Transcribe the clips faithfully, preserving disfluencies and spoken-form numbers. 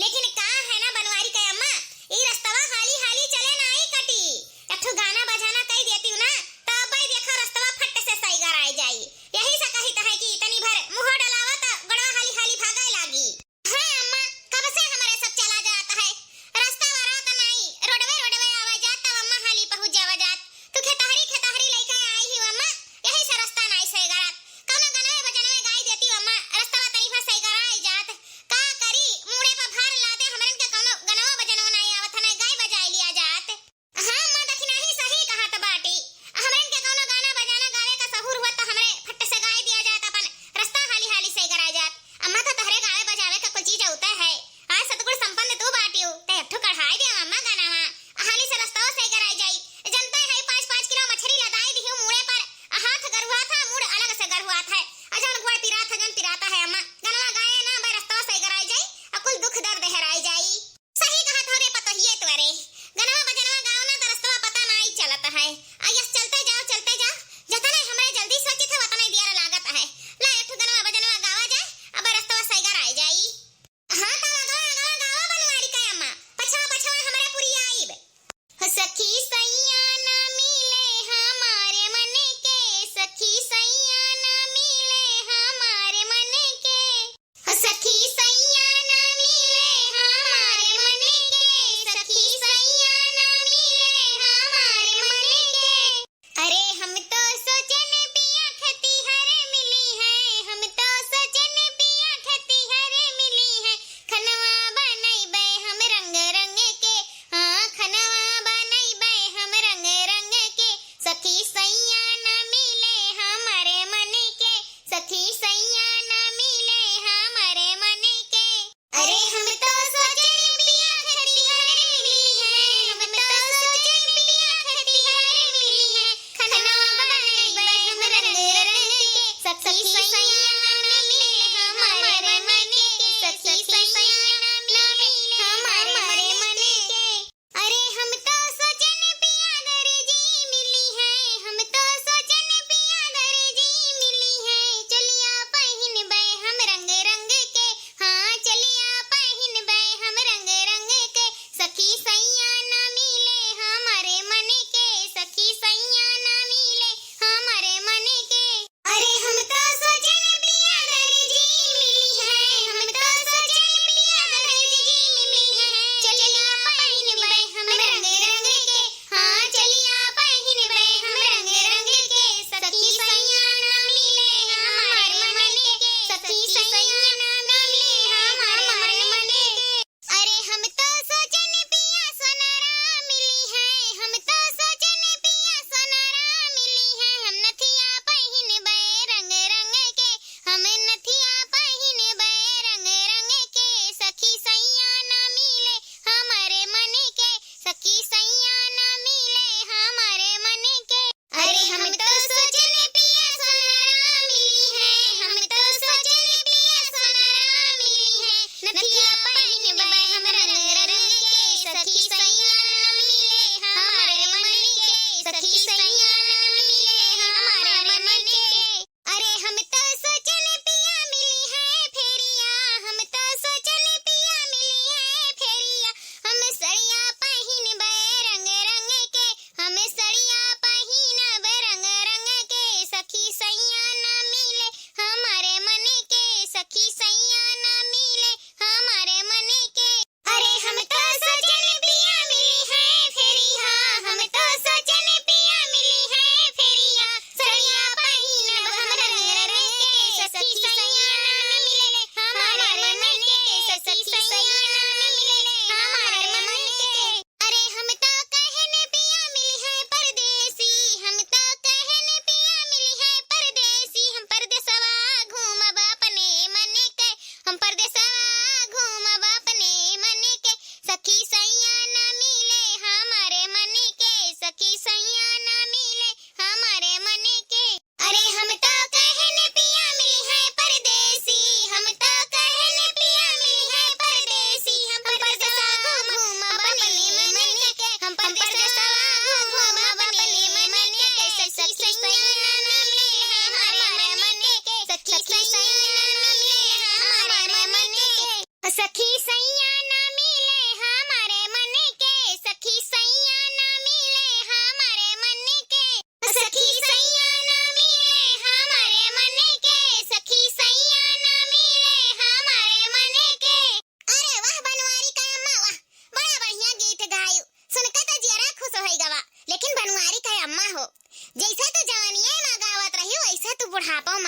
लेकिन का है ना बनवारी के अम्मा, ई रस्तवा हाली हाली चले नाई कटी। एक ठो गाना बजाना कई देती ना, तो अब्बे देखो रस्तवा फट से सैगर आए जाई। यही से कहित है कि तनी भर मुँह डलावा तो गोड़वा हाली हाली भागे लागी। हाँ अम्मा, कब से हमारे सब चला जात है, रस्ता वरात नाई, रोडवे रोडवे आवा जात, तब अम्मा हाली पहुँच जावा जात। तू खेतहरी खेतहरी लइके आई ही अम्मा, यही से रस्ता नाई सैगरात। कौनो गनवे बजनवे गाई देती अम्मा, रस्तवा तनी भर सैगरा आई जात। का करी, मूड़े पर भार लादे हमरन के कौनो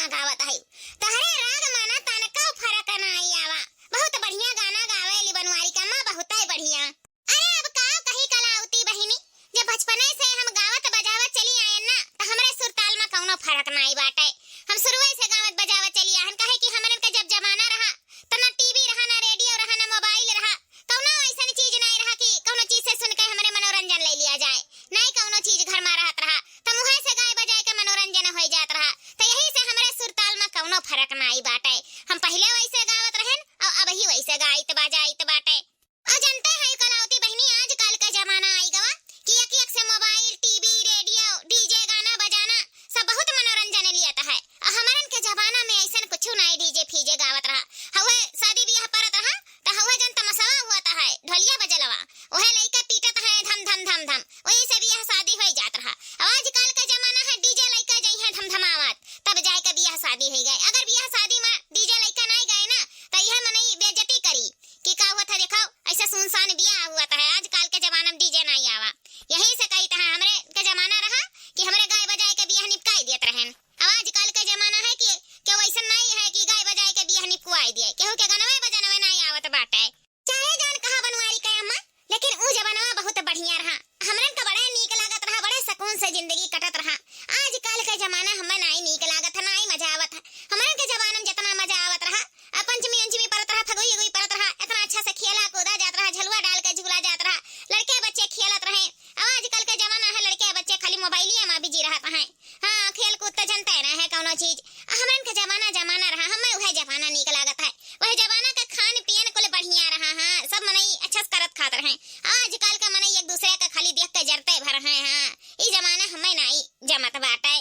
गावत है। तहरे राग माना तनका फरक नाई आवा। बहुत बढ़िया गाना गावेली बनवारी का अम्मा, बहुतै बढ़िया। अरे अब का कही कलावती बहिनी, जब बचपने से हम गावत बजावत चली आयन ना, त हमरे सुरताल मा कउनो फरक नाई बाटे। हम शुरुए से गावत बजावत चली आयन, काहे कि हमरन का जब जमाना रहा, त ना टीवी रहा, ना रेडियो रहा, ना मोबाइल रहा, कउनो अइसन चीज नाई रहा कि कउनो चीज से सुन के हमरे मनोरंजन ले लिया जाए, नाई कउनो चीज घर मा रहत रहा, त मुँहे से गाय बजाए के मनोरंजन होइ जात रहा। त यही से हमरे सुरताल मा कउनो फरक नाई बाटे। हम पहिले वइसे गावत रहेन अउर अबही वइसे गाइत बजाइत बाटे। अउर जनते है कलावती बहिनी, आजकल का जमाना आई गवा कि एक एक से मोबाइल, टीवी, रेडियो, डीजे, गाना बजाना, सब बहुत मनोरंजन लियत है। अउर हमरन के जमाना मा अइसन कुछु नाई डीजे फीजे गावत रहा। हउवे शादी बियाह परत रहा, त हउवे जन तमसवा होत है, ढोलिया बजलवा, ओहे लइका पीटत है धम धम धम धम, वही से बियाह शादी होइ जात रहा। अब आजकल का जमाना है, डीजे लइका जइहैं धमधमावत, तब जाए के बियाह शादी होइ गए। अगर बियाह शादी मा डीजे लइका नाई गए ना, त यह मनई बेइज्जती करी कि का हुआ था, देखो, अइसा सुनसान बियाह हुआ था है, आजकल के जमाना मा डीजे नाई आवा। यही से कही था, हमरे के जमाना रहा कि हमरे गाय बजाए के बियाह निपकाई देत रहेन। अब आजकल के जमाना है कि केहू अइसन नाई है कि गाय बजाए के बियाह निपकवाई दिए, केहू के गनवे बजनवे नाई आवत बाटे। चाहे जौन कहा बनवारी के अम्मा, लेकिन ऊ जमाना बहुत बढ़िया रहा। हमरन का बड़े नीक लागत रहा, बड़े सुकून से जिंदगी कटत रहा। आजकल के जमाना हमें नाई नीक लागत है, नाई मजा आवत है। हमरन के जमाना मा जितना मजा आवत रहा, आ पंचमी अंचमी परत रहा, फगुई उगुई परत रहा, इतना अच्छा से खेला कूदा जात रहा, झलुआ डाल के झूला जात रहा, लड़के बच्चे खेलत रहे। अब आजकल के जमाना है, लड़के बच्चे खाली मोबाइलिया मा बिजी रहत हैं। हाँ, खेल कूद त जनते ना है कउनो चीज। हमरन के जमाना जमाना रहा, हमें वह जमाना नीक लागत है। वह जमाना का खान पियन कुल बढ़िया रहा, हाँ, सब मनई अच्छा से करत खात रहे। आजकल का मनई एक दूसरे का खाली देख के जरते भर हैं, हाँ, ई जमाना हमें नाई जमत बाटे।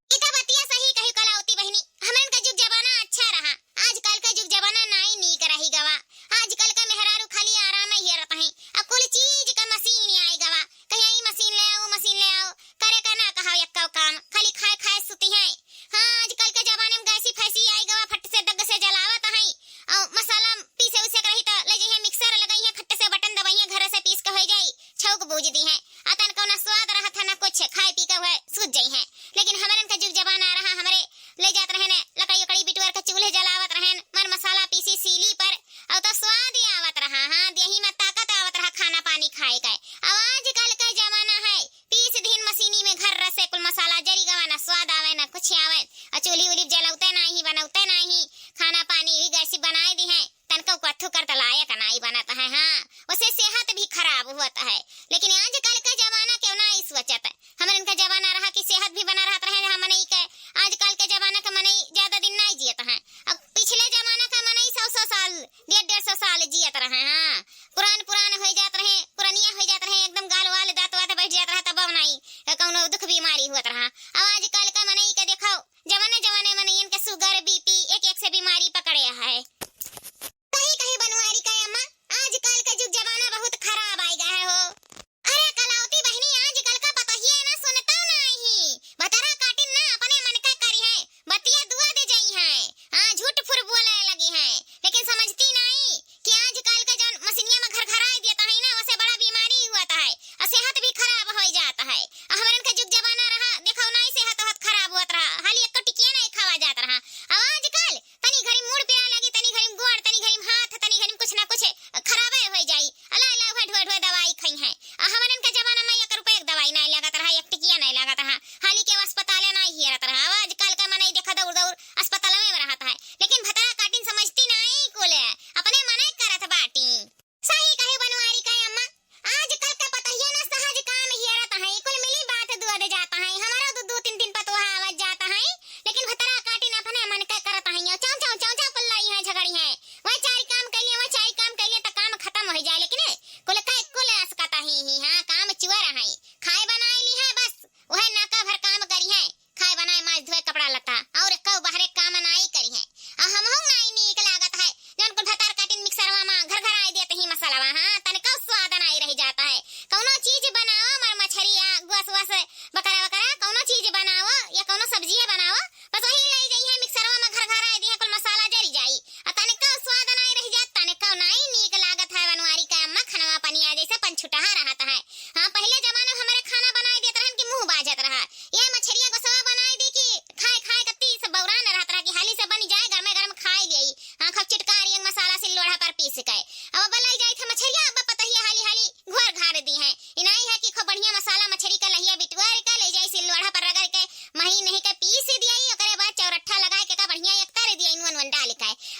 ई त बतिया सही कही कलावती बहिनी, हमरन का जुग जमाना अच्छा रहा, आजकल का जुग जमाना नाई नीक रही गवा। आजकल का मेहरारू खाली आराम ही हेरत हैं, अब कुल चीज का मशीन आई गवा, कहीं ई मशीन ले आओ, मशीन ले आओ, करे का ना कहा एक्को काम, खाली खाए खाए सुती हैं। हाँ, आजकल के जमाने मा गैसी फैसी आई गवा, फट से दग से जलावत हैं। अउर मसाला पीसे उसे के रही त ले जइहैं मिक्सर, लगइहैं, खट से बटन दबइहैं, घर से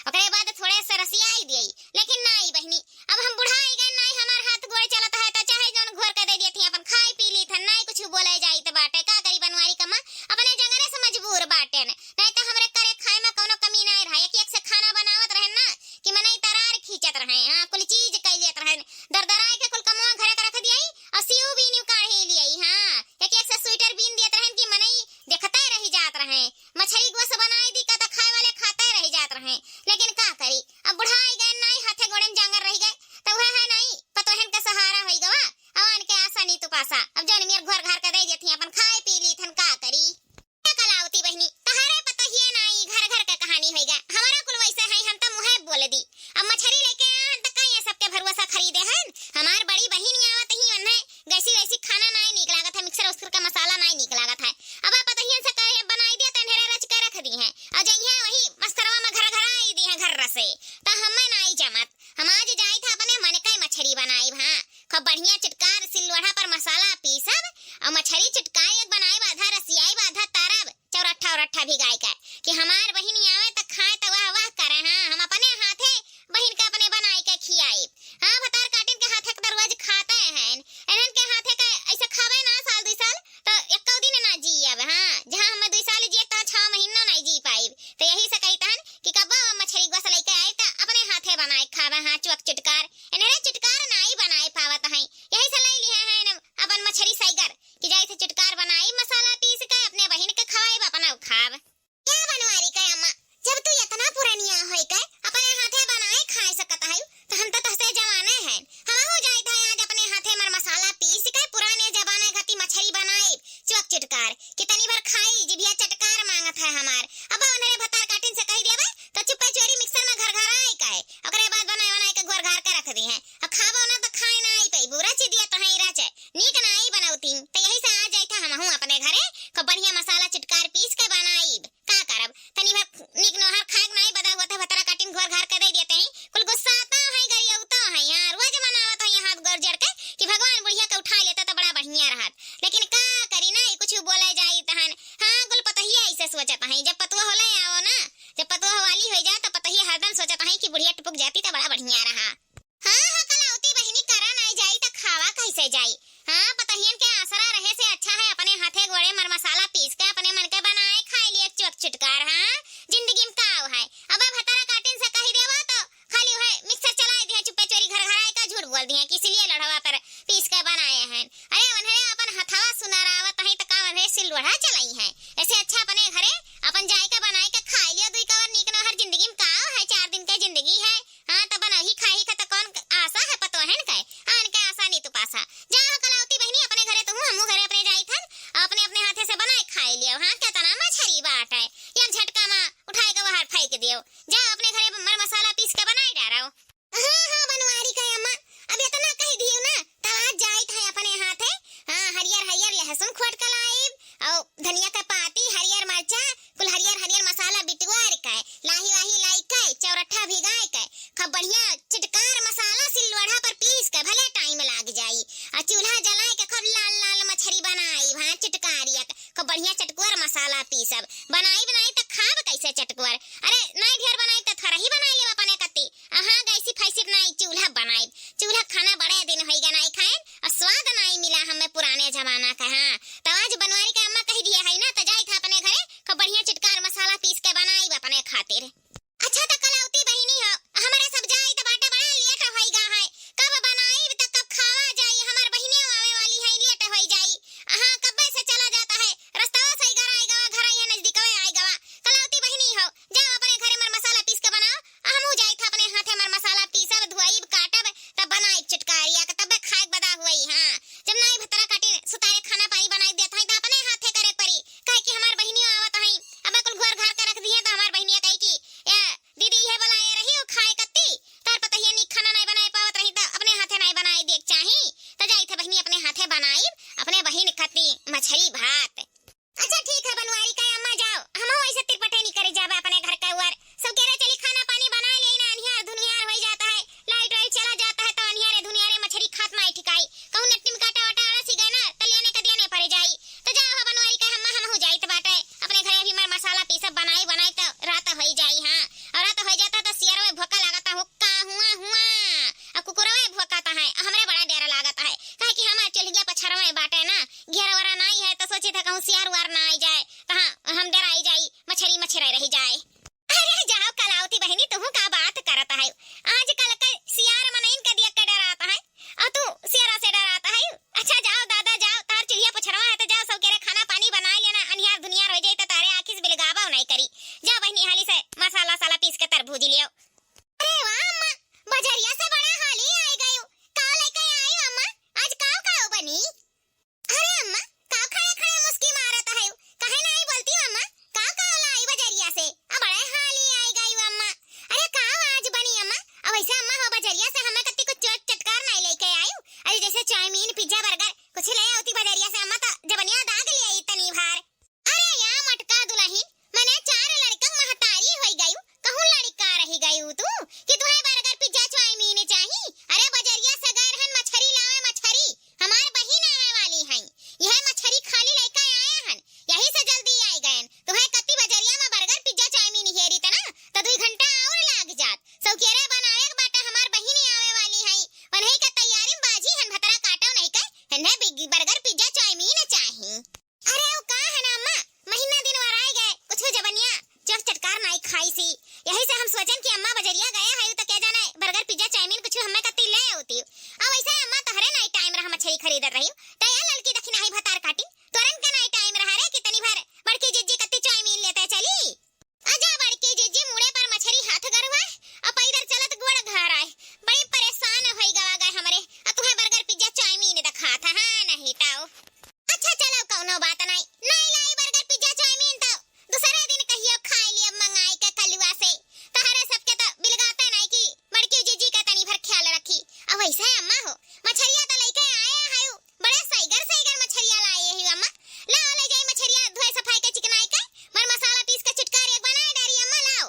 ओकरे बाद थोड़े से रसियाई दियई, लेकिन नाई बहिनी, अब हम बुढ़ाई गए, नाई हमार हाथ गोड़ चलत है, त चाहे जौन घोर के दे दियत ही, अपन खाई पी लीत हन, नाई कुछ बोले जाइत बाटे। का करी बनवारी कम्मा, अपने जंगरे से मजबूर बाटेन, नाई त हमरे करे खाए में कौनो कमी नाई रहा। एक एक से खाना बनावत रहेन ना कि मनई तरार खींचत रहे, हाँ, कुल चीज कई लेत रहेन, दरदराए के कुल कमवा घरे के रख दियई और सिउ बीनिउ काढ़ी लियई, हाँ, एक एक से स्वेटर बीन दियत रहेन कि मनई देखते रह जात रहे। मछरी गोस बनाई दी का त खाए वाले खाते रह जात रहे, लेकिन का करी, अब बुढ़ाई गए, नाई हाथे गोड़े में जांगर रह गए, त उहे है नाई पतोहन का सहारा होई गवा। अवान के आसा नीतू पासा, अब जौन मेर घर घर के दे देती, अपन खाए पी लीत हन, का करी। ए कलावती बहिनी, तहरे पतोहिए नाई घर घर के कहानी होई गए, हमारा कुल वैसे है, हम त मुहे बोल दी। अब मछरी लेके आए हन त का ये सबके भरोसा खरीदे हन? हमार बड़ी बहिन आवत ही, उन्हें गैसी वैसी खाना नाई नीक लागत है, मिक्सर उक्सर का मसाला नाई नीक लागत है। अब आप पतहियन से कहे बनाई दिया, त अंधेरे रच के रख दी हैं, और जइहे वही मस्तरवा में घर घर आई दी हैं घर रसे, त हमें नाई जमत। हम आज जाई था अपने मन के मछरी बनाई, हाँ, खूब बढ़िया चटकार सिलवढ़ा पर मसाला पीसब और मछरी चटकार एक बनाई, आधा रसियाई, आधा तरब, चौरट्ठा उरट्ठा भिगाई के, कि हमार बहिन आवे त खाए त वाह वाह करे। हाँ, हम अपने हाथे बहिन के अपने बनाई के खियाई। हाँ, भतार काटिन के हाथे के त रोज खाते हैं, इन्हन के हाथे के ऐसे खावे ना साल दुई साल, त एक्को दिन ना जियब। हाँ, जहाँ हम दुई साल जिए, तहाँ छह महीना ना जी पाइब। त यही से कहित हन कि कब्बो मछरी गोस लेके आई त अपने हाथे बनाए खावे। हाँ, चुअक चुटकार, इन्हरे चुटकार नाई बनाए पावत हैं, यही से ले लिहे हैं अपन मछरी सैगर कि जाई थे चुटकार बनाई, मसाला पीस के अपने बहिन के खवाई, अपना खाब। क्या बनवारी के अम्मा, जब तू इतना पुरनिया होई के अपने हाथे बनाए खाए सकत है, त हम त तहसे जवाने हैं। हमहू जाइत है आज अपने हाथे मर मसाला पीस के पुराने जमाने घती मछरी बनाई, चुअक चुटकार, कि तनी भर खाई, जिभिया चटकार मांगत है हमार। अब उन्हरे भतार काटिन से कही देबे, त चुप्पे चोरी मिक्सर में घर घर आई के, ओकरे बाद बनाए बनाए के घर घर के रख दी हैं। अब खाबो ना त खाए ना आई पई, बुरा ची दिया तो है राचे, नीक ना आई बनौती। त यही से आ जाइत है हमहू अपने घरे, खूब बढ़िया मसाला चुटकार पीस के बनाई। का करब, तनी भर नीक नोहर खाए के नाई बदा होत है, भतरा काटिन घर घर के दे देते हैं। कुल गुस्साता है, गरियौता है, यहाँ रोज मनावत है, यहाँ हाथ गोड़ जड़ के कि भगवान बुढ़िया के उठा लेता त बड़ा बढ़िया रहत, लेकिन का करी ना, कुछ बोले जाई तहन। हाँ, कुल पतहिया ऐसे सोचत है, जब पतुआ होले आओ ना, जब पतुआ वाली हो जाए त पतहिया हरदम सोचत है कि बुढ़िया टुपुक जाती त बड़ा बढ़िया रहा। हाँ, हाँ, कलावती बहिनी, करा नाई जाई त खावा कैसे जाई? हाँ, पतहियन के आसरा रहे से अच्छा है अपने हाथे गोड़े मर मसाला पीस के अपने मन के बनाए खाए लिए चुअक चुटकार। हाँ, जिंदगी में काव है? अब भतारा काटिन से कही देवा तो खाली है मिक्सर चलाए दिया, चुप्पे चोरी घर घर आए का झूठ बोल दिया कि इसलिए लड़वा पर पीस के बनाए हैं। अरे उन्हें अपन हथवा सुनारावत है त का उन्हें सिलवढ़ा चलाई है? ऐसे अच्छा अपने घरे अपन जाए के बनाए के खाए लियो दुई कवर नीक नहर। जिंदगी में काव है, चार दिन के जिंदगी है। हाँ, त बनही खाही का त कौन आशा है पतोहन के? आन के आशा नीतू पासा। जा हो कलावती बहिनी, अपने घरे तुहू, हमहू घरे अपने जाई थन, अपने अपने हाथे से बनाए खाए लियो। हाँ, केतना मछरी बाट है, एक झटका में उठाए के बाहर फेंक दियो। जा अपने घरे मर मसाला पीस के बनाए डारो। हाँ, हाँ, बनवारी का अम्मा, अब इतना कह दियो ना, तब आज जाई थे अपने हाथे। हाँ, हरियर हरियर लहसुन खोट के लाइब, और धनिया के पाती, हरियर मरचा, कुल हरियर हरियर मसाला बिटुआर के, लाही वाही लाई के, चौरट्ठा भिगाए के, खूब बढ़िया चिटकार मसाला सिलवढ़ा पर पीस के, भले टाइम लाग जाई, आ चूल्हा जलाए के खूब लाल लाल मछरी बनाई, हाँ, चिटकारिया के, खूब बढ़िया चटकुअर मसाला पीसब। बनाई बनाई त खाब कैसे चटकुअर? अरे, नाई ढेर बनाई त थोड़ा ही बनाई लेब अपने कत्ती। अहाँ गैसी फैसी नाई, चूल्हा बनाई, चूल्हा खाना बड़े दिन होई गए नाई खाए, और स्वाद नाई मिला हमें पुराने जमाना का। हाँ, तो आज बनवारी का अम्मा कह दिया है ना, तो जाई था अपने घरे, खूब बढ़िया चिटकार मसाला पीस के बनाई अपने खातिर। अच्छा, तो कलौती बहिनी हो, हमारे सब जाई तो बाटे बड़ा लेट होई गा है, कब बनाई तो कब खावा जाई, हमार बहिनिया आवे वाली है, लेट होई जाई। हाँ, कब्बे से चला जाता है, रस्तवा से ही घर आई गवा, घर आई है नजदीकवे आई गवा। कलौती बहिनी हो, जाओ अपने घरे मर मसाला पीस के बनाओ, हमहू जाई था अपने हाथे मर मसाला पीसब, धोइब, काटब, तब बनाइब चटकारिया के, तब्बे खाए के बदा हुई। हाँ, जब नाई भतरा काटिन सुतारे खाना पानी बनाई देत हई, त अपने हाथे करे परी, काहे कि हमार बहिनियो आवत हई। अब कुल घर घर के रख दिए, त हमार बहिनिया कही कि तनी हाली से मसाला साला पीस के तरबूज लियो। अरे वाह अम्मा, बजरिया से बड़ा हाली आई गयो। का लेके आई अम्मा? आज का का बनी? अरे अम्मा, का खड़े खड़े मुस्की मारत है? काहे नाई बोलती अम्मा? का का लाई बजरिया से? आ बड़े हाली आई गई अम्मा। अरे का आज बनी अम्मा? अब ऐसे अम्मा हो बजरिया से हमें कत्ती कुछ चोट चटकार नाई लेके आई। अरे जैसे चाउमीन, पिज्जा, बर्गर कुछ ले आती बजरिया से अम्मा तो जबनिया दाग ले आई तनी भार। अरे या मटका दुलहिन, मने चार लड़कन महतारी होई गयू, कहूँ लड़का रही गयू तू कि तुहे बर्गर, पिज्जा, चाउमीन चाही? अरे बजरिया से गए रहन मछरी लावे, मछरी। हमार बहिन आवे वाली हैं, यह मछरी खाली लइका आए हन, यही से जल्दी आई गयन। तुहे कत्ती बजरिया में बर्गर, पिज्जा, चाउमीन हेरी तना, त दुई घंटा और लाग जात। सौकेरे बनावे के बाटे, हमार बहिन आवे वाली हैं, वनही के तैयारी में बाजी हन, भतरा काटो नहीं के, हन्ने बिग-, बर्गर, पिज्जा, चाउमीन चाही। अरे, वो का है ना अम्मा, महीना दिन वराए गए, कुछ जबनिया चोट चटकार नाई खाई सी। यही से हम सोचन कि अम्मा बजरिया गए है, तो क्या जाने बर्गर, पिज्जा, चाउमीन कुछ हमें कत्ती ले होती। अब वैसे अम्मा तहरे नाई टाइम रहा मछली खरीदत रही, तो या लड़की दखिन आई भतार काटी, तोरन के नाई टाइम रहा रे कि तनी भर बड़की जिज्जी कत्ती चाउमीन लेते चली। आजा बड़की जिज्जी, मुड़े पर मछरी हाथ गरवा, अब पैदल चलत गोड़ घर आए, बड़ी परेशान होई गवा गए हमरे, अब तुहे बर्गर, पिज्जा, चाउमीन दिखात है, हाँ नहीं ताओ। अच्छा चलो, कौनो बात नाई, नाई लाई बर्गर, पिज्जा, चाउमीन तो दूसरे दिन कहियो खाए लिए मंगाई के कलुआ से। तहरे सबके तो बिलगाते नाई कि बड़की जिज्जी का तनी भर ख्याल रखी। अब वैसे अम्मा हो, मछरिया तो लेके आए है, बड़े सैगर सैगर मछरिया लाए है अम्मा। लाओ ले जाई मछरिया धोए सफाई के चिकनाई के, मर मसाला पीस के चुटकार एक बनाए डारी अम्मा, लाओ।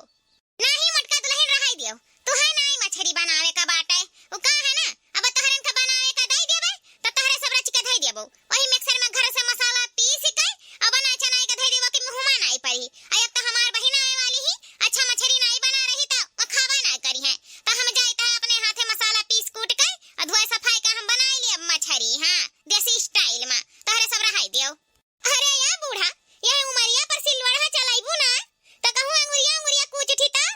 नाही मोटका दुलहिन, रहाई दियो, तुहे नाई मछरी बनावे का बाटे। उ का है ना, अब तहरन का बनावे का दई देबे, त तहरे सब रच के धई देबो। वही मिक्सर में घर से मसाला पीस के, अब बनाए चनाए के धई देबो कि मुँहमा नाई पड़ी। आ एक त हमार बहिन आवे वाली ही, अच्छा मछरी नाई बना रही त वो खाबा नाई करी है। त हम जाई त अपने हाथे मसाला पीस कूट के, आ धोए सफाई का हम बनाई लिए मछरी, हाँ, देसी स्टाइल में। तहरे सब रहाई दियो। अरे या बूढ़ा, यह उमरिया पर सिलवढ़ा चलाइबू ना, त कहूँ अंगुरिया अंगुरिया कूच उठी त?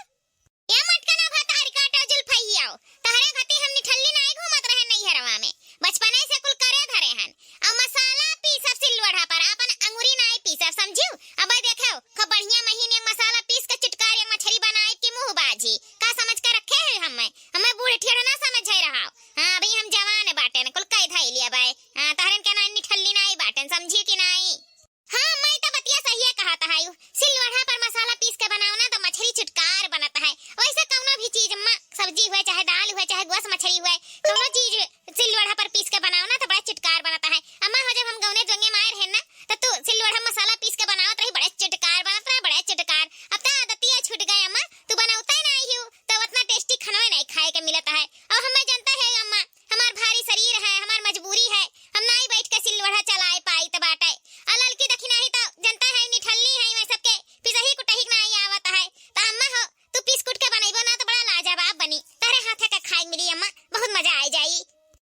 या मटकना भतारी काटा जुल्फहियाओ, तहरे घटी हम निठल्ली नाई घूमत रहे नैहरवा में, बचपने से कुल करे धरे हन। अब मसाला पीसब सिलवढ़ा पर, आपन अंगुरी नाई पीसब, समझियो? अब देखो, खूब बढ़िया महीने मसाला पीस के चुटकार एक मछरी बनाई कि मुँह बाजी, का समझ के रखे है हमें? हमें बूढ़ ठेढ़ ना समझे रहा। हाँ, अभी हम जवान बाटेन, कुल कई धई लिया बाय। हाँ, तहरन के नाई निठल्ली नाई बाटेन, समझी कि नाई? हाँ, मैं तो बतिया सहिए कहत है। सिलवढ़ा पर मसाला पीस के बनाओ ना तो मछली चुटकार बनत है। वैसे कौनो भी चीज, अम्मा, सब्जी हुए, चाहे दाल हुए, चाहे गोस मछली हुए, कौनो चीज सिलवढ़ा पर पीस के बनाओ ना तो बड़ा चुटकार बनत है। अम्मा हो, जब हम गौने जोंगे माए रहे ना, तो तू सिलवढ़ा मसाला पीस के बनावत रही, बड़े चुटकार बनत रहे, बड़े चुटकार। अब तो आदतिया छूट गए अम्मा, तू बनावते नहीं हो, तो उतना टेस्टी खाना नहीं खाए के मिलत है। और हमें जनता है अम्मा, हमार भारी शरीर है, हमार मजबूरी है, हम नाई बैठ के सिलवढ़ा चलाए पाई त बाटे। आ ललकी दखिनाही त जनता है, निठल्ली है, मैं सबके पिसही कुटही के नाई आवत है। त अम्मा हो, तू पीस कुट के बनैबो ना त बड़ा लाजवाब बनी। तहरे हाथे के खाए मिली अम्मा, बहुत मजा आई जाई।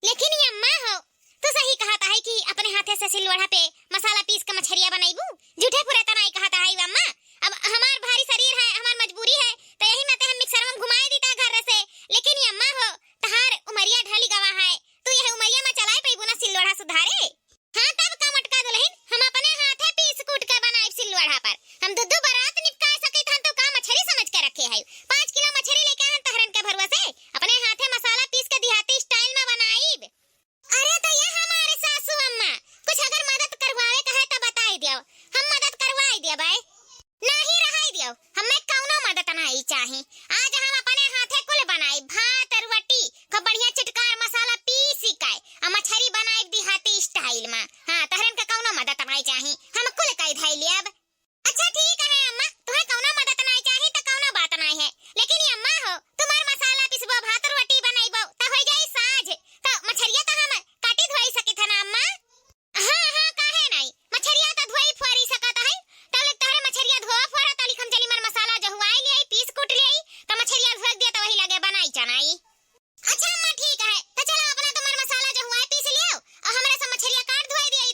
लेकिन ये अम्मा हो, तू सही कहत है कि अपने हाथे से सिलवढ़ा पे मसाला पीस के मछरिया बनैबू। झूठे फुरे त नाई कहत है अम्मा। अब हमार भारी शरीर है, हमार मजबूरी है, त यही नाते हम मिक्सर में घुमाए दीता घर से। लेकिन ये अम्मा हो, तहार उमरिया ढली गवा है, तू यह उमरिया में चलाए पैबू ना सिल्लोढ़ा सुधारे? हाँ, तब का मोटका दुलहिन, हम अपने हाथे पीस कूट के बनाइब सिल्लोढ़ा पर। हम दुद्दू बरात निपका सकित हन, तो का मछरी समझ के रखे है? पाँच किलो मछरी लेके आन तहरन के भरुआ से, अपने हाथे मसाला पीस के देहाती स्टाइल में बनाइब। अरे तो ये हमारे सासू अम्मा, कुछ अगर मदद करवावे का है तो बताई दियो, हम मदद करवाई दियो भाई। नाही रहाई दियो, हमें कौनो मदद नाही चाही। आज हम अपने हाथे कुल बनाई, भात, रोटी, खूब बढ़िया चटकार मसाला पीसी के, आ मछरी बनाई देहाती स्टाइल में। हाँ, तहरन के कौनो मदद नाही चाही, हम कुल कई धई लेब। अच्छा ठीक है अम्मा, तुम्हें कौनो मदद नाही चाही तो कौनो बात नाही है, लेकिन ये अम्मा हो, तुम्हार मसाला पिसबो, भात रोटी बनैबो, तो हो जाई साँझ, तो मछरिया तो हम काटी धोई सकित है ना अम्मा? हाँ, हाँ, काहे नाई? मछरिया त धोई फोरी सकत है। तब ले तहरे मछरिया धोआ फोरा, तली हम चली मर मसाला जहुआई लियाई, पीस कूट लियाई, त मछरिया धोए दिया त वही लगे बनाई चनाई। अच्छा अम्मा, ठीक है, त चलो अपना तुम्हार मसाला जहुआई पीस लियो, और हमरे सब मछरिया काट धोए दिए।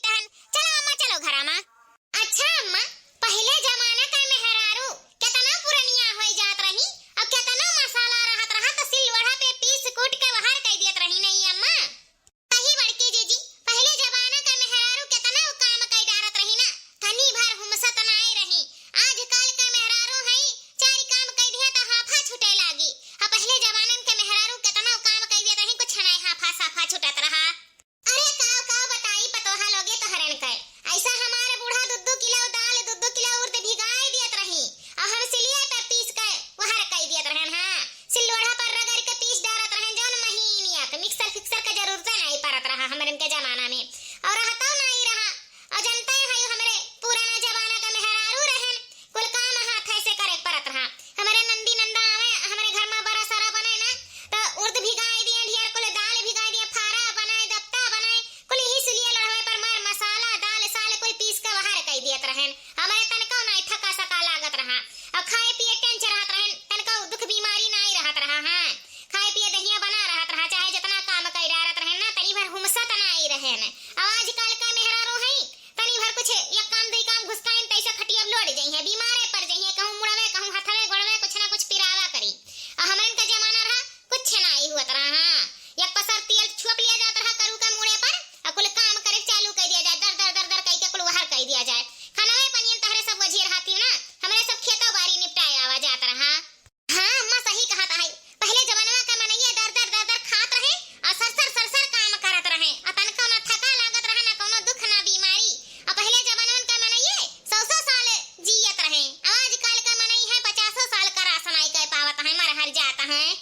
हैं?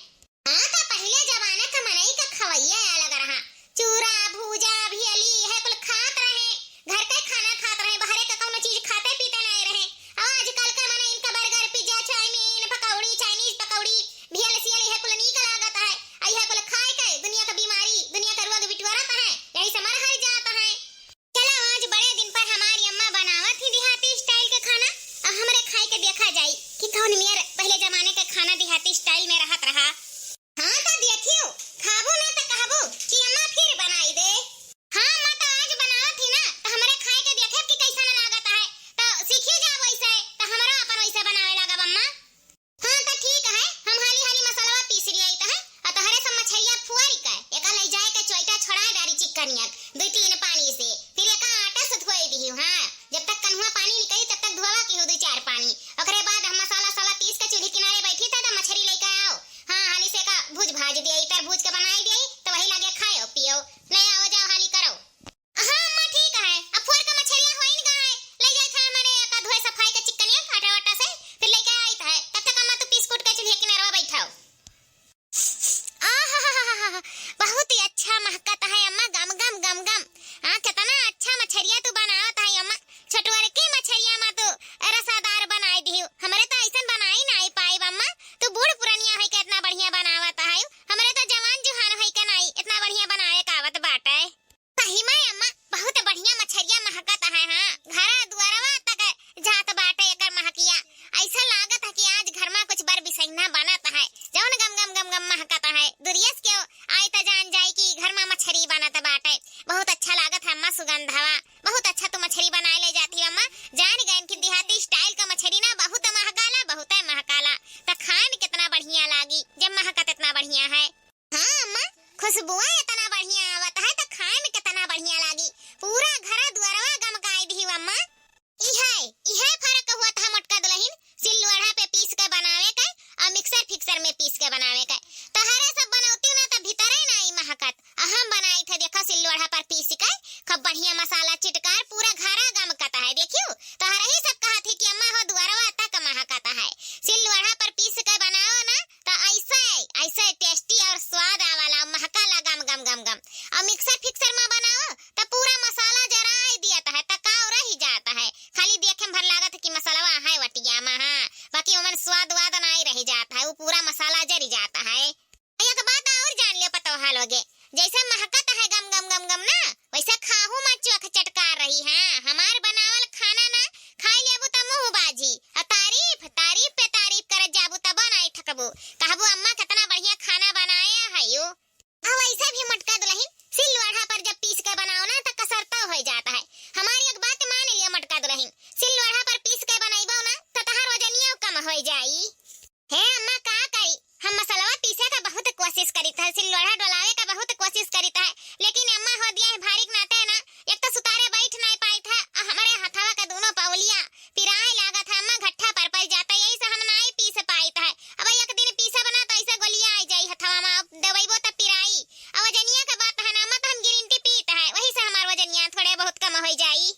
हाँ, त पहिले जमाना क मनई क खवइया अलग रहा। चूरा, भूजा, भियली, इहे कुल खात रहे। घर क खाना खात रहे, बहरे क कउनो चीज खाते पीते नाहीं रहे। अब आजकल क मनई इनका burger, pizza, चाउमीन, पकौड़ी, Chinese पकौड़ी, भियल सियल, इहे कुल नीक लागत है। आ इहे कुल खाइ के दुनिया क बीमारी, दुनिया क रोग बिटोरत है, यही से मर हर जात है। चला, आज बड़े दिन पर हमारी अम्मा बनावत ही देहाती style क खाना। अब हमरे खाइ के देखा जाई कि कउन मेर पहिले जमाने क खाना देहाती style में रहत रहा। हाँ, त देखियो, खाबू ना त कहबू कि अम्मा फिर बनाइ दे। हाँ अम्मा, त आज बनावत ही ना, त हमरे खाइ के देखेब कि कइसन लागत है। त सीखी जाब वइसे, त हमरो आपन वइसे बनावे लागब अम्मा। हाँ, त ठीक है, हम हाली हाली मसलवा पीस लियाइत है, अ तोहरे सब मछरिया फुआरी के, एका लइ जाए के चोइटा छोड़ाए डारी चिक्कनिया, दुइ तीन पानी से, फिर एका आटा से धोए दिहु, हाँ, जब तक कन्हुआ पानी निकली, तब तक धोवा किहु दुइ चार पानी, ओकरे बाद हम मसाला साला पीस के चूल्ही किनारे बैठी त, त मछरी लइके आओ, हाँ, हाली से एका भूज भाज दियाई, तर भूज के बनाई दियाई, त वही लागे खायो पियो, ले आओ जाओ हाली करो। हाँ अम्मा, ठीक है। अब फोर का मछरिया होइन का है, लइ जाए था मने का धोए सफाई के चिक्कनिया आटा वाटा से, फिर लइके आइत है। तब तक अम्मा तू पीस कूट के चूल्हे किनारवा बैठाओ। आहाहाहा, बहुत ही अच्छा महकत है अम्मा, गम गम गम गम। हाँ, कितना अच्छा मछरिया तू बनावत है अम्मा। छोटवर की मछरिया मा तू रसादार बनाई दिहु। हमरे तो ऐसन बनाई नाहीं पाइब अम्मा। तू बूढ़ पुरनिया होइके इतना बढ़िया बनावत है। हमरे तो जवान जुहान होइके नाहीं इतना बढ़िया बनावे का आवत बाटे। सही में अम्मा, बहुत बढ़िया मछरिया महकत है। हाँ, घरा दुआरवा तक जात बाटे एकर महकिया। ऐसा लागत है कि आज घर मा कुछ बर बिसैना बनत है, जौन गम गम गम गम महकत है। दुरियस केहू आई त जान जाई कि घर मा मछरी बनत बाटे। बहुत अच्छा लागत है अम्मा सुगंधवा, बहुत अच्छा तू मछरी बनाए ले जाती हो अम्मा। जान गयन कि देहाती style का मछरी ना बहुत महकाला, बहुत महकाला। त खाए में कितना बढ़िया लागी जब महकत इतना बढ़िया है। हाँ अम्मा, खुशबुआ इतना बढ़िया आवत है त खाए में कितना बढ़िया लागी। पूरा घर दुआरवा गमकाई दिहु अम्मा। इहे, इहे फर्क हुआ था मोटका दुलहिन, सिल लोढ़ा पे पीस के बनावे के और मिक्सर फिक्सर में पीस के बनावे के। तहरे सब बनौती ना त भीतरे ना आई महकत। आ हम बनाई थे देखो सिल लोढ़ा पर पीस के, खूब बढ़िया मसाला चिटकार पूरा घरा गमकत है। देखियो, तहरे ही सब कहा थी कि अम्मा हो दुआरवा तक महकत है। सिल लोढ़ा पर पीस के बनाओ ना त ऐसे, ऐसे tasty और स्वाद आवाला, महकाला गम, गम, गम, गम। और मिक्सर फिक्सर मा बनाओ, त पूरा मसाला जराई दियत है, त काव रही जात है। खाली देखे में भर लागत है कि मसलवा है वटिया मा, हाँ, बाकी ओमन स्वाद वाद नाई रही जात है, वो पूरा मसाला जरी जात है। एक बात और जान लियो पतोहा लोगे, जैसे महकत है गम, गम, गम, गम ना, वैसे खाहू मा चोख चटकार रही। हाँ, हमार बनावल खाना ना खाई लेबू त मुँह बाजी, आ तारीफ, तारीफ पे तारीफ करत जाबू तब नाई थकबू, कहबू अम्मा कितना बढ़िया खाना बनाया है यू। आ वैसे भी मोटका दुलहिन सिल लोढ़ा पर जब पीस के बनाओ ना त कसरता हो जात है। हमारी एक बात मान लियो मोटका दुलहिन, सिल लोढ़ा पर पीस के बनैबो ना त तहार वजनिया कम हो जाई। हे अम्मा, का करी, हम मसलवा पीसे का बहुत कोशिश करित है, सिल लोढ़ा डोलावे का बहुत कोशिश करित है, लेकिन अम्मा हो दिया है भारी के नाते ना, एक तो सुतारे बैठ नाई पाइत है, आ हमरे हथवा का दोनों पवलिया पिराए लागत है, अम्मा घट्ठा पर पड़ जाता, यही से हम नाई पीस पाइत है। अब एक दिन पीसब ना त ऐसे गोलिया आ जाई हथवा मा, अब दबैबो त पिराई। अब वजनिया का बात है ना अम्मा, त हम green tea पीत है, वही से हमार वजनिया थोड़े बहुत कम हो जाई।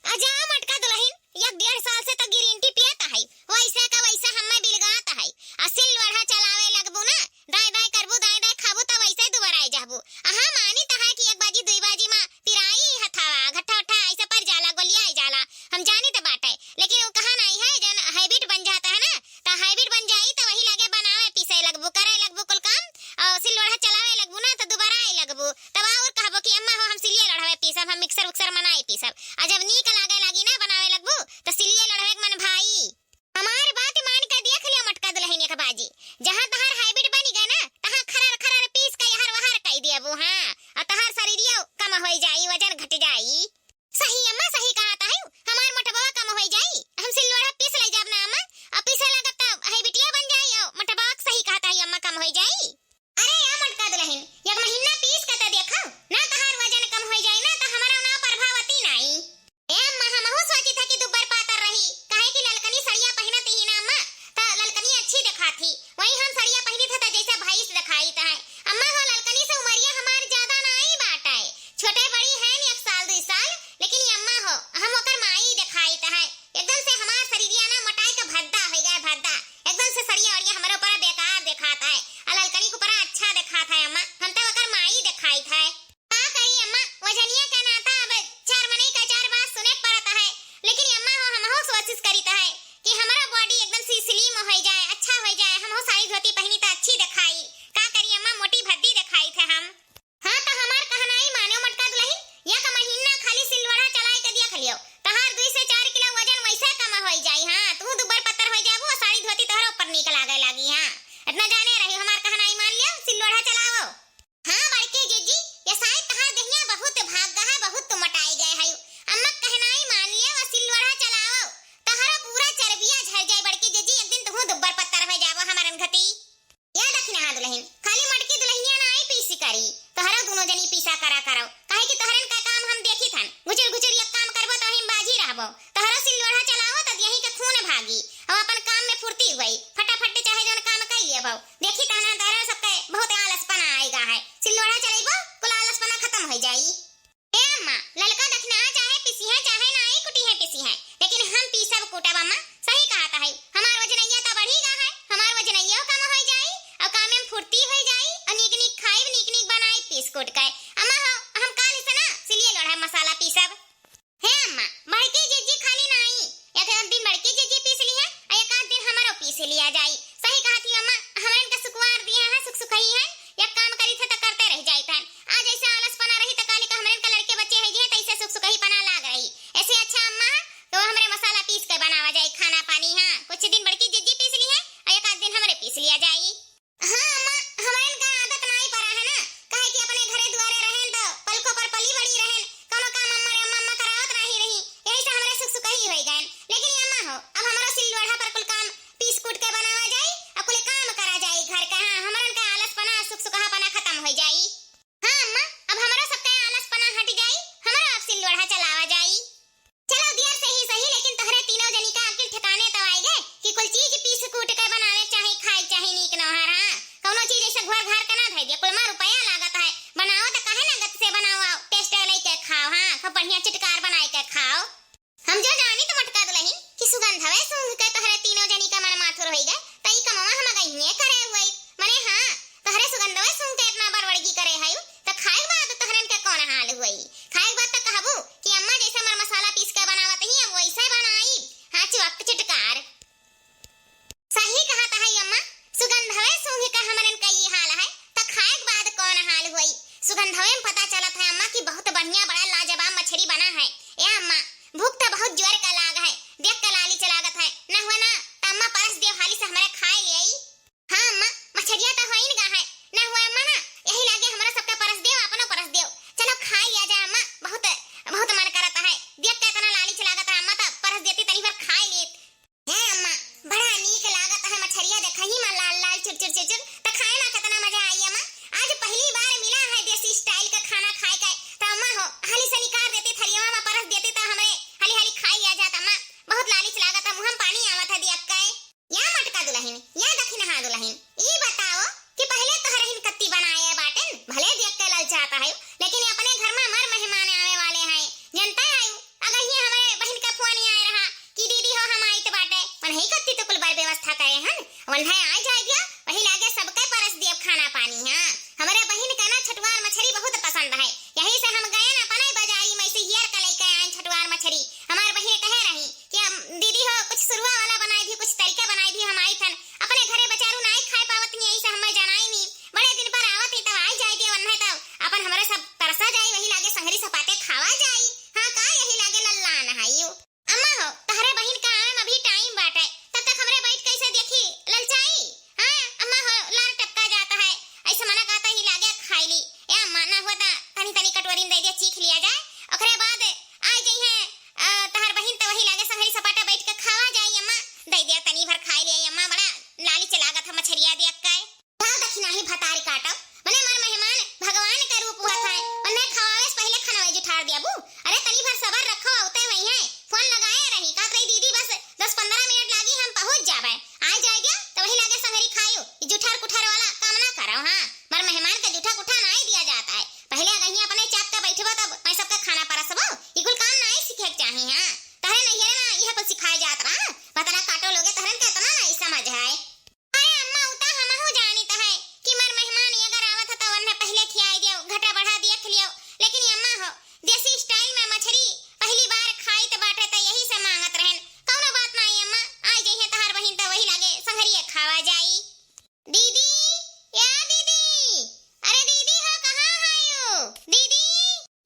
आ जा मोटका दुलहिन, एक डेढ़ साल से त green tea पियत है, वैसे का वैसे हम्मे बिलगात है। आ सिल लोढ़ा चलावे लगबू ना, दाएं दाएं करबू, दाएं दाएं खाबू, त वैसे दुबराए जाबू। आ हम मानित है कि एक बाजी दुई बाजी मा पिराई हथावा, घट्ठा उट्ठा ऐसे पर जाला, गोलियाए जाला, हम जानित बाटे, लेकिन वो कहा नाई है, जन habit बन जाता है ना, त habit बन जाई त वही लागे बनावे पीसे लगबू, करे लगबू कुल काम, और सिल लोढ़ा चलावे लगबू ना त दुबराए लगबू, तब और कहबो कि अम्मा हो हम सिलिए लोढ़ावे पीसब, हम मिक्सर उक्सर मा नाई पीसब। आ जब नीक लागे लागी ना बनावे लगबू त सिलिए लोढ़ावे के मन भाई। हमार बात मान के देख लियो मोटका दुलहिन एक बाजी, जहाँ तहार habit बनी गए ना तहाँ खरर खरर पीस के यहर वहर कई देबू। हाँ, और तहार शरीरियो कम हो जाई, वजन घट जाई। सही अम्मा, सही कहत है, हमार मोटबवा कम होइ जाई। हम सिल लोढ़ा पीस लइ जाब ना अम्मा, अब पीसे लागब त habit-इया बन जाई, और मोटबवा सही कहत है अम्मा, कम होइ जाई। अरे या मोटका दुलहिन, एक महीना पीस के त देखो ना, तहार वजन कम होइ जाई ना, त हमरा ना प्रभावती नाई। ए अम्मा, हमहू सोचित है कि दुब्बर पातर रही, काहे कि ललकनी सड़िया पहिनत ही ना अम्मा, त ललकनी अच्छी देखात ही। वही हम सड़िया पहिनित है त जैसे भैंस देखाइत है। अम्मा हो, ललकनी से उमरिया हमार ज्यादा नाई बाटे, छोटे बड़ी हैं एक साल दुई साल, लेकिन ये अम्मा हो, हम ओकर माई देखाइत है। एकदम से हमार शरीरिया ना मोटाई के भद्दा होइ गए, भद्दा। एकदम से सड़िया ओड़िया हमरे ऊपर बेकार देखात है। मोटी पहिनी त अच्छी देखाई, का करी अम्मा, मोटी भद्दी देखाई थे हम। हाँ, त हमार कहनाई मानेउ मटका दुलहिन, एक महीना खाली सिलवढ़ा चलाए के देख लियो, तहार दुई से चार किलो वजन वैसे कम होइ जाई। हाँ, तू दुब्बर पत्तर होइ जाबू और साड़ी धोती तोहरे ऊपर नीक लागे लागी। हाँ, इतना जाने रही, हमार कहनाई मान लियो, सिलवढ़ा चलाओ। हाँ बड़की जिज्जी, ये साइत तहार देहिया बहुत भाग गा है, बहुत तू मोटाई गए है। अम्मा कहनाई मान लियो और सिलवढ़ा चलाओ, तोहरो पूरा चर्बिया झर जाए बड़की जिज्जी, एक दिन तू दुब्बर पत्तर होइ जाबो हमारन घती। या दखिनहा दुलहिन, खाली मटकी दुलहिनिया ना आई पीसी करी, तोहरो दुनो जनी पीसा करा करो, काहे कि तोहरन का काम हम देखी थन, घुचुर घुचुर एक काम करबो तो हम बाझी रहबो, तोहरो सिलवढ़ा चलाओ त यही के खून भागी, और अपन काम में फुर्ती हुई, फटाफट चाहे जौन काम कर लेबो। देखी तहना तोहरन सबके बहुत आलसपना आएगा है, सिलवढ़ा चलेबो कुल आलसपना खत्म हो जाई। ए अम्मा, ललका दखिनहा चाहे पीसी है, चाहे ना आई कुटी है पीसी है, लेकिन हम पीसब कूटब अम्मा, सही कहत है। हमार वजनैया त बढ़ी गा है, हमार वजनैया कम होइ जाई, और काम में फुर्ती होइ जाई, और नीक नीक खाइब, नीक नीक बनाई पीस कूट के। अम्मा हो, हम काल से ना सिलिए लोढ़ा मसाला पीसब। हे अम्मा, बड़की जिज्जी खाली नाई, एक आध दिन बड़की जिज्जी पीस ली है, और एक आध दिन हमारो पीस लिया जाई। सही कहत ही अम्मा, हमरन का सुकुवार दिया है, सुख सुखई है, एक काम करी थे त करते रह जाइत है। आज ऐसे आलसपना रही त काली का हमरन का लड़के बच्चे है जे तैसे सुख सुखई पना लाग रही। ऐसे अच्छा अम्मा, तो हमरे मसाला पीस के बनावा जाई खाना पानी। हाँ, कुछ दिन बड़की जिज्जी पीस ली है, और एक आध दिन हमरे पीस लिया जाई। हाँ अम्मा, हमरन का आदत नाई परा है ना, काहे कि अपने घरे दुआरे रहेन तो पलको पर पली बड़ी रहेन, कौनो काम अम्मा रे अम्मा, अम्मा करावत नाही रही, यही से हमरे सुख सुखही होई गएन। लेकिन ये अम्मा हो, अब हमरो सिलवढ़ा पर कुल काम पीस कूट के बनावा जाई, अब कुल काम करा जाई घर का। हाँ, हमरन का आलसपना, सुख सुखहापना खत्म होई जाई। हाँ अम्मा, अब हमरो सबके आलसपना हट जाई, हमरो अब सिलवढ़ा चलावा जाई। चलो दियर से ही सही, लेकिन तोहरे तीनों जनी का अकिल ठिकाने तो आए गए कि कुल चीज पीस कूट के बनावे चाहे खाए चाहे नीक नोहर। हाँ, कौनो चीज ऐसे घोर घार के ना धई दिया, कुल मा रुपया लागत है, बनाओ तो काहे ना गत से बनाओ, टेस्ट लेके खाओ। हाँ, खूब बढ़िया चिटकार बनाए के खाओ। हम जो जानी त मटका दुलहिन कि सुगंधवे सूंघ के तोहरे तीनों जनी का मन माथुर होई गए, त ई कमवा हम गइये करे हुई। मने हाँ, तोहरे सुगंधवे सूंघ के इतना बरवड़गी करे हयू, त खाए के बाद तोहरन के कौन हाल हुई? खाए के बाद त कहबू कि अम्मा जैसे हमर मसाला पीस के बनावत ही, हम वैसे बनाई। हाँ, चुअक चिटकार। सही कहत है अम्मा, सुगंधवे सूंघ के हमरन का ई हाल है, त खाए के बाद कौन हाल होई? सुगंधवे में पता चलत है अम्मा कि बहुत बढ़िया, बड़ा लाजवाब मछरी बना है। ए अम्मा, भूख त बहुत जोर का लाग है, देख के लालिच लागत है, न हुआ ना त अम्मा परस देव हाली से हमरे खाए ले आई। हाँ अम्मा, मछरिया त होइन गा है, न हुआ अम्मा ना, यही लागे हमरा सबके परस देव, अपनो परस देव। चलो खाए लिया जाए अम्मा, बहुत, बहुत मन करत है, देख के इतना लालिच लागत है अम्मा, त परस देती तनी भर खाए लेत। हे अम्मा, बड़ा नीक लागत है मछरिया, देखही मा लाल लाल चुरचुर चुरचुर, त खाए मा कितना मजा आई अम्मा। आज पहली बार मिला है देसी स्टाइल का खाना खाए के, त अम्मा हो हाली से निकाल देती थरिया मा परस देती त हमरे हाली हाली खाए लिया जात अम्मा। बहुत लालिच लागत है, मुँह में पानी आवत है देख के। या मटका दुलहिन, या दखिनहा दुलहिन, ई बताओ कि पहले तोहरहिन कत्ती बनाए बाटेन, भले देख के ललचात है, लेकिन अपने घर मा हमार मेहमान आवे वाले हैं, जनता है। अगर ये हमरे बहिन का फोन आए रहा कि दीदी हो हम आइत बाटे, वनही कत्ती तो कुल बार व्यवस्था करे हन, वनहे आए जाए दिया, वही लागे सबके परस दियब खाना पानी। हाँ, हमरे बहिन का ना छटुआर मछरी बहुत पसंद है, यही से हम गए ना अपने बाजारी में से हियर के लेके आए छटुआर मछरी। हमार बहिन कहे रही कि हम, दीदी हो कुछ सुरुआ वाला बनाए दी, कुछ तरीका बनाए दी, हम आई थन, अपने घरे बचारू नाई खाए पावत ही, यही से हमें जनाई नहीं, बड़े दिन पर आवत ही तब आई जाए दिया, वनहे तब अपन हमरे सब परसा जाए, वही लागे संगरी सपाटे खावा जाए। हाँ का यही लागे लल्लान है यू। अम्मा हो, तहरे बहिन का आवे में अभी टाइम बाटे, तब तक हमरे बैठ कैसे देखी ललचाई? हाँ, दीदी, या दीदी, अरे दीदी हो, कहाँ हयू? दीदी,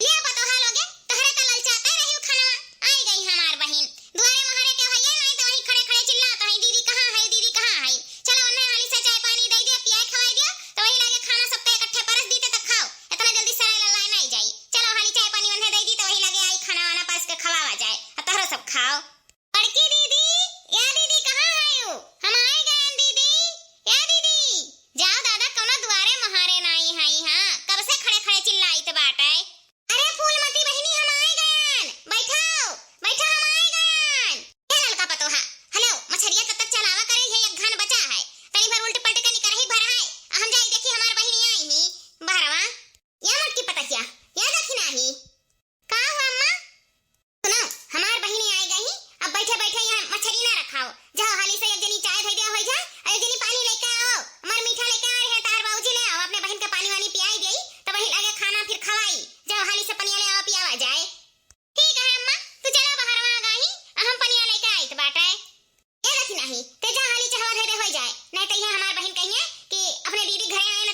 लिया पतोहा लोगे, तोहरे त ललचाते रही खाना। आई गई हमार बहिन। दुआरे मोहरे के भैया नहीं तो वही खड़े खड़े चिल्लात हई, "दीदी कहाँ है, दीदी कहाँ है?" चलो उन्हें हाली से चाय पानी दे दिया, पियाए खवाई दिया, तो वही लागे खाना सबके इकट्ठे परस दीते तो खाओ। इतना जल्दी सराय लल्लाए नहीं जाई। चलो हाली चाय पानी उन्हें दे दी तो वही लागे आई खाना वाना परस के खवावा जाए, और तोहरो सब खाओ। बड़की दीदी, या दीदी कहाँ हयू? हम आए गयन दीदी, या दीदी। जाओ दादा, कौनो दुआरे मोहरे नाई हई, हाँ, कब से खड़े खड़े चिल्लाइत बाटे। अरे फूलमती बहिनी, हम आए गयन, बैठो, बैठो, हम आए गयन। हे ललका पतोहा, हेलो, मछरिया कब तक चलावा करे है, एक घन बचा है, तनी भर उल्ट पलट के निकरही भर है, हम जाई देखी हमार बहिनी आई ही बहरवा। या मोटकी पतहिया, या दखिना ही। का हो अम्मा? सुनो, हमार बहिनी आए गई, अब बैठे बैठे यहाँ मछरी ना रखाओ। जाओ हाली से एक जनी चाय धई दिया होई जा, और एक जनी पानी लेके आओ, हमार मीठा लेके आ रहे हैं तार बाबूजी, ले आओ, अपने बहिन के पानी वानी पियाई देई, तब वही लागे खाना फिर खवाई। जाओ हाली से पनिया ले आओ, पियावा जाए। ठीक है अम्मा, तू चला बहरवा गई, हम पनिया लेके आइत बाटे। ए रखी नाही, ते जा हाली चहवा धई दे होई जाए, नहीं तो यहाँ हमार बहिन कहिए कि अपने दीदी घरे आए ना